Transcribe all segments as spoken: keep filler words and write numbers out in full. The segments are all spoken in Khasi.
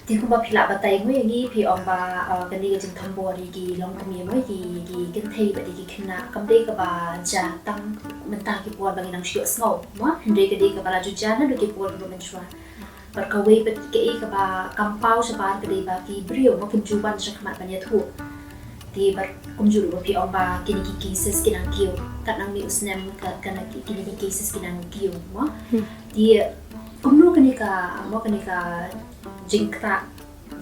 Te kumba phi lah batai mo ïa ngi, phi ong ba, uh, kane ka jingthombor ïa ki longkmie mo, ïa ki, ïa ki kynthei bad ïa ki khynnah kam dei kaba jia tang mynta ki por ba ngi nang shu ïohsngew mo, hynrei ka dei kaba la ju jia naduh ki por kiba mynshuwa. Bad kawei pat kaei kaba kam paw shabar ka dei ba ki briew mo kim ju wan sha khmat ban ïathuh. Te bad kumjuh ruh ba phi ong ba kine ki cases ki nang kiew, kat nang mih u snem ka, kane ki, kine ki cases ki nang kiew mo. Te kumno kane ka, mo, kane ka jingktah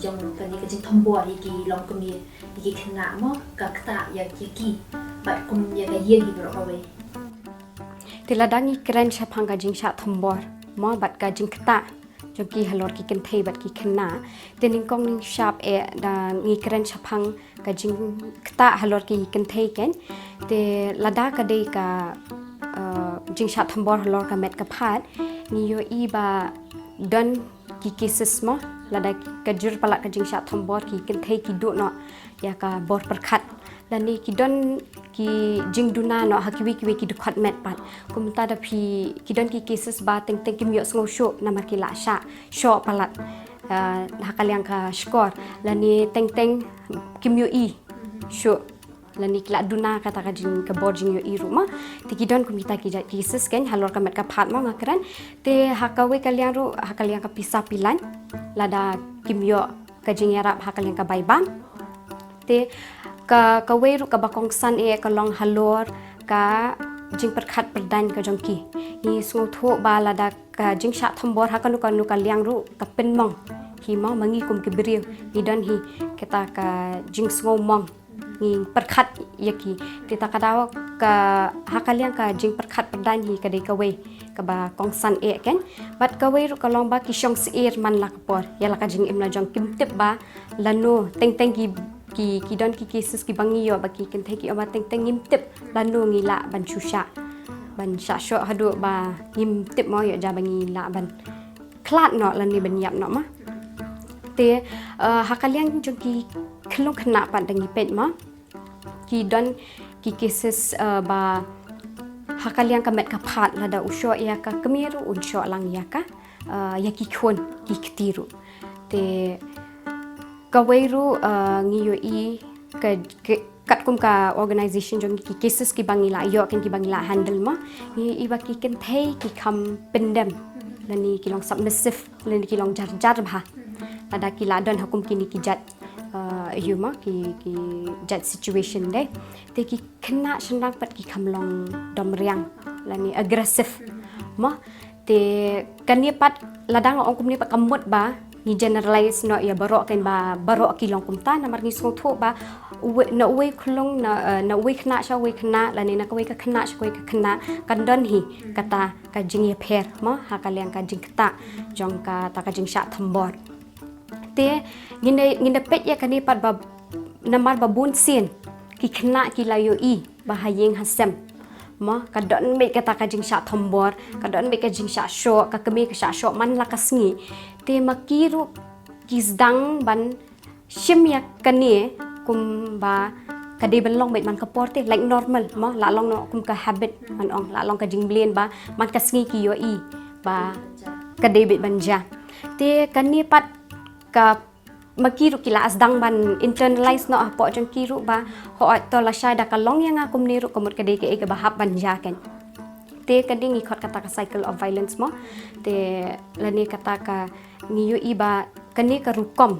jong kane ka jingthombor ïa ki longkmie, ïa ki khynnah mo, ka ktah ïa ki, ki bad kum ïa ka ïing hi baroh kawei. Te lada ngi kren shaphang ka jingshah thombor mo bad ka jingktah jong ki halor ki kynthei bad ki khynnah, te nyngkong nyngshap eh da ngi kren shaphang ka jingktah halor ki kynthei kein. Te lada ka dei ka, uh, jingshah thombor halor ka met ka phad, ngi ïohi ba don ki cases mo, lada ka jur palat ka jingshah thombor, ki kynthei ki duh noh ïa ka bor pyrkhat, lane ki don ki jingduna noh ha kiwei kiwei ki dkhot met pat. Kumta da phi, ki don ki cases ba teng teng kim ïohsngew shuh namar ki la shah shoh palat, uh, ha ka liang ka shkor, lane teng teng kim ïohi shuh, lane ki la duna kata ka jing, ka bor jingïohi ruh mo. Te ki don kum kita ki jait cases kein halor ka met ka phad mo nga kren. Te ha kawei ka liang ruh, ha ka liang ka pisa pilan, lada kim ïoh ka jingïarap ha ka liang ka bai bam. Te ka, kawei ruh kaba kongsan eh ka long halor ka jingpyrkhat pyrdaiñ ka jong ki. Ngi sngewthuh ba lada ka jingshah thombor ha kano kano ka liang ruh ka pynmong hi mo, ma ngi kum ki briew ngi don hi kata ka jingsngewmong, ngi pyrkhat ïa ki. Te ta ka daw ka, ha ka liang ka jingpyrkhat pyrdaiñ hi ka dei kawei kaba kongsan eh kein. Bad kawei ruh ka long ba ki shong syier man la ka por ïa la ka jingim la jong, kim tip ba lano, teng teng ki, ki, ki don ki cases kiba ngi ïoh ba ki kynthei ki ong ba teng teng ngim tip lano ngi lah ban shu shah, ban shah shoh haduh ba ngim tip mo, ïoh ja ba ngi lah ban khlad noh lane ban ïap noh mo. Te, uh, ha ka liang jong ki khyllung khynnah pat da ngi peit mo, ki don ki cases, uh, ba ha ka liang ka met ka phad lada u shoh ïa ka kmie ruh un shoh lang ïa ka, uh, ïa ki khun ki kti ruh. Te kawei ruh, uh, ngi ïohi ka, ka, katkum ka organization jong ngi, ki cases kiba ngi la ïoh kein, kiba ngi la handle mo, ngi ïohi ba ki kynthei ki kham pyndem lane ki long submissive lane ki long jar jar bha lada ki la don ha kum kine ki jait, uh, ïa mo, ki, ki jait situation de. Te ki khynnah shynrang pat ki kham long domriang lane aggressive mo. Te kane pat lada nga ong kumne pat ka mut ba ngi generalize noh ïa baroh kein ba baroh ki long kumta, namar ngi sngewthuh ba uwei, na uwei khyllung, na, eh, na uwei khynnah sha uwei khynnah lane na kawei ka khynnah sha kawei ka khynnah kan don hi kata ka jingïapher mo ha ka liang ka jingktah jong kata ka jingshah thombor. Te ngin da, ngin da peit ïa kane pat ba namar ba bun sien ki khynnah ki la ïohi ba ha ïing ha sem mo ka don beit kata ka jingshah thombor, ka don beit ka jingshah shoh, ka kmie ka shah shoh man la ka sngi. Te ma ki ruh ki sdang ban shim ïa kane kumba ka dei ban long beit man ka por te, like normal mo, la long noh kum ka habit, ban ong la long ka jingmlien ba man ka sngi ki ïohi ba ka dei beit ban jia. Te kane pat ka, ma ki ruh ki la sdang ban internalize noh hapoh jong ki ruh ba, hooid, to lashai da ka long ïa nga kumne ruh ka mut ka dei kaei kaba hap ban jia kein. Te ka dei, ngi khot kata ka cycle of violence mo. Te lane kata ka, ngi ïohi ba kane ka rukom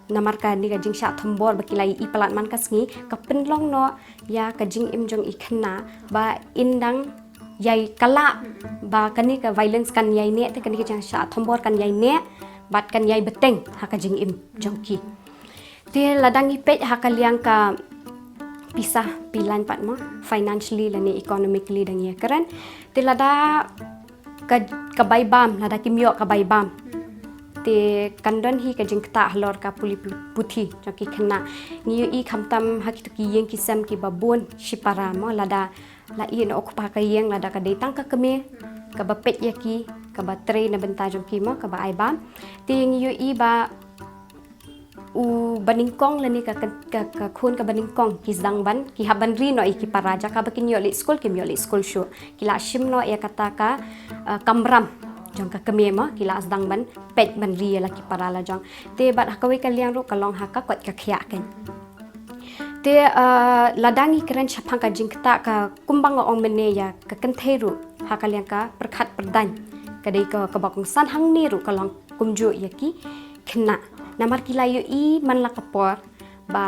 namar kane ka jingshah thombor ba ki la ïohi palat man ka sngi ka pynlong noh ïa ka jingim jong i khynnah ba in dang ïai kylla ba kane ka violence kan ïai neh, te kane ka jingshah thombor kan ïai neh bad kan ïai bteng ha ka jingim jong ki. Te lada ngi peit ha ka liang ka pisa pilan pat mo, financially lane economically da ngi ïa kren. Te lada ka, ka bai bam, lada kim ïoh ka bai bam, te kan don hi ka jingktah halor ka pule pu-, puthi jong ki khynnah. Ngi ïohi khamtam ha kito ki ïing ki sem kiba bun shipara mo, lada la ïeh noh u kpa ka ïing, lada ka dei tang ka kmie kaba peit ïa ki, kaba trei na bynta jong ki mo, kaba ai bam. Te ngi ïohi ba u banyngkong lane ka, ka, ka, ka khun ka banyngkong ki sdang ban, ki hap ban ri noh ïa ki para, jaka ba kin ïoh leit skul kim ïoh leit skul shuh. Ki la shim noh ïa kata ka, uh, kamram jong ka kmie mo, ki la sdang ban peit ban ri ïa la ki para la jong. Te bad ha kawei ka liang ruh ka long ha ka koit ka khiah kein. Te, eh, lada ngi kren shaphang ka jingktah ka kumba nga ong mynne ïa ka kynthei ruh ha ka liang ka pyrkhat pyrdaiñ ka dei ka, kaba kongsan hangne ruh ka long kumjuh ïa ki khynnah. Namar ki la ïohi man la ka por ba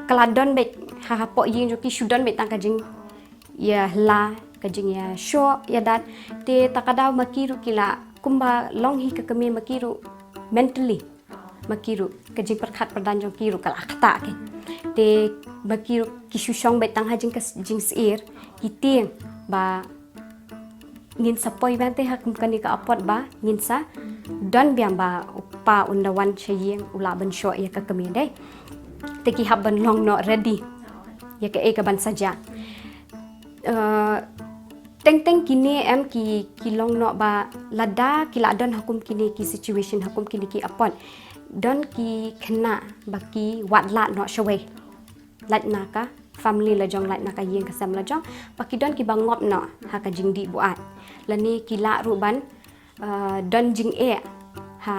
ka la don beit ha, hapoh ïing jong ki shu don beit tang ka jingïahylla, ka jingïashoh ïadat. Te ta ka daw ma ki ruh ki la kumba long hi ka kmie ma ki ruh mentally, ma ki ruh ka jingpyrkhat pyrdaiñ jong ki ruh ka la ktah kein. Te ma ki ruh ki shu shong beit tang ha jing ka, jingsyier, ki tieng ba ngin sa poi biang te ha kum kane ka apot ba ngin sa don biang ba u kpa un da wan sha ïing u lah ban shoh ïa ka kmie dei. Te ki hap ban long noh ready ïa kaei ka ban sa jia. Eh, teng teng kine em ki, ki long noh ba lada ki la don ha kum kine ki situation, ha kum kine ki apot, don ki khynnah ba ki wad lad noh shawei, lait na ka family la jong, lait na ka ïing ka sem la jong, ba ki don kiba ngop noh ha ka jingdih buaid. Lane ki lah ruh ban, eh, don jingeh ha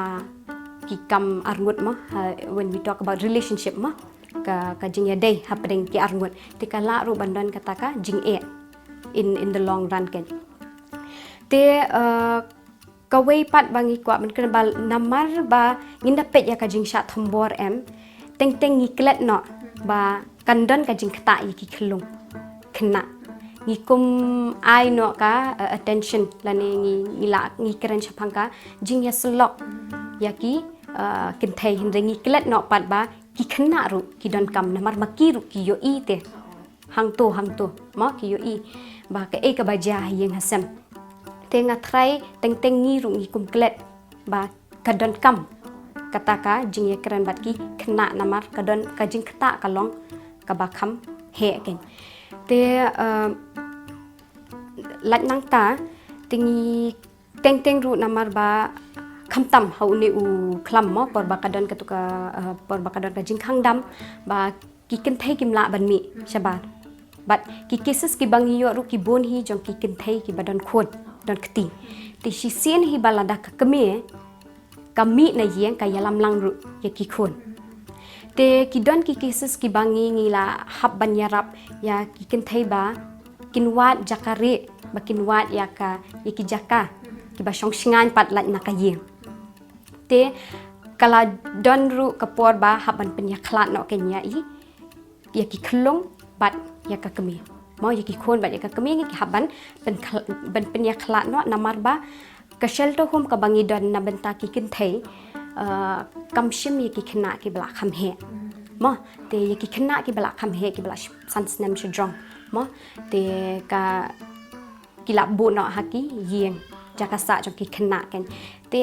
ki kam arngut mo, ha, when we talk about relationship mo, ka, ka jingïadei hapdeng ki arngut. Te ka lah ruh ban don kata ka jingeh in, in the long run kein. Te, eh, kawei pat ba ngi kwah ban kren ba namar ba ngin da peit ïa ka jingshah thombor em, teng teng ngi klet noh ba kan don ka jingktah ïa ki khyllung khynnah. Ngi kum ai noh ka, eh, attention lane ngi, ngi la, ngi kren shaphang ka jingïasyllok ïa ki, eh, kynthei, hynrei ngi klet noh pat ba ki khynnah ruh ki donkam namar ma ki ruh ki ïohi te hangto hangto mo, ki ïohi ba kaei kaba jia ha ïing ha sem. Te nga tharai teng teng ngi ruh ngi kum klet ba ka donkam kata ka jingïakren bad ki khynnah namar ka don ka jingktah ka long kaba kham heh kein. Te, eh, lait nangta te ngi teng teng ruh namar ba khamtam ha une u khlam mo, por ba ka don katu ka, eh, por ba ka don ka jingkhang dam ba ki kynthei kim lah ban mih shabar. Bad ki cases kiba ngi ïoh ruh ki bun hi jong ki kynthei kiba don khun, don kti. Te shisien hi ba lada ka kmie ka mih na ïing ka ïalam lang ruh ïa ki khun. Te ki don ki cases kiba ngi, ngi la hap ban ïarap ïa ki kynthei ba kin wad jaka rieh, ba kin wad ïa ka, ïa ki jaka kiba shong shngaiñ pat lait na ka ïing. Te ka la don ruh ka por ba hap ban pynïakhlad noh kein ïa i, ïa ki khyllung bad ïa ka kmie. Mo, ïa ki khun bad ïa ka kmie ngi hap ban pyn, ban pynïakhlad noh namar ba ka shelter home kaba ngi don na bynta ki kynthei, eh, kam shim ïa ki khynnah kiba la kham heh. Mo, te ïa ki khynnah kiba la kham heh, kiba la sh-, san snem shajrong. Mo, te ka ki la buh noh ha ki ïing jaka sah jong ki khynnah kein. Te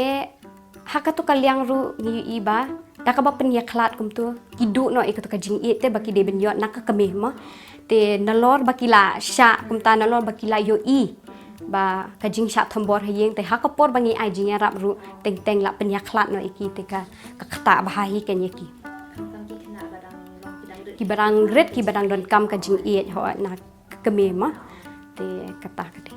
ha katu ka liang ruh ngi ïohi ba da kaba pynïakhlad kumtu ki duh noh ïa katu ka jingïeit te ba ki dei ban ïoh na ka kmie mo. Te nalor ba ki la shah kumta, nalor ba ki la ïohi ba ka jingshah thombor ha ïing, te ha ka por ba ngi ai jingïarap ruh teng teng la pynïakhlad noh ïa ki, te ka, ka ktah bha hi kein ïa ki. Kiba dang rit, kiba dang donkam ka jingïeit hooid na ka kmie mo. Te kata ka dei.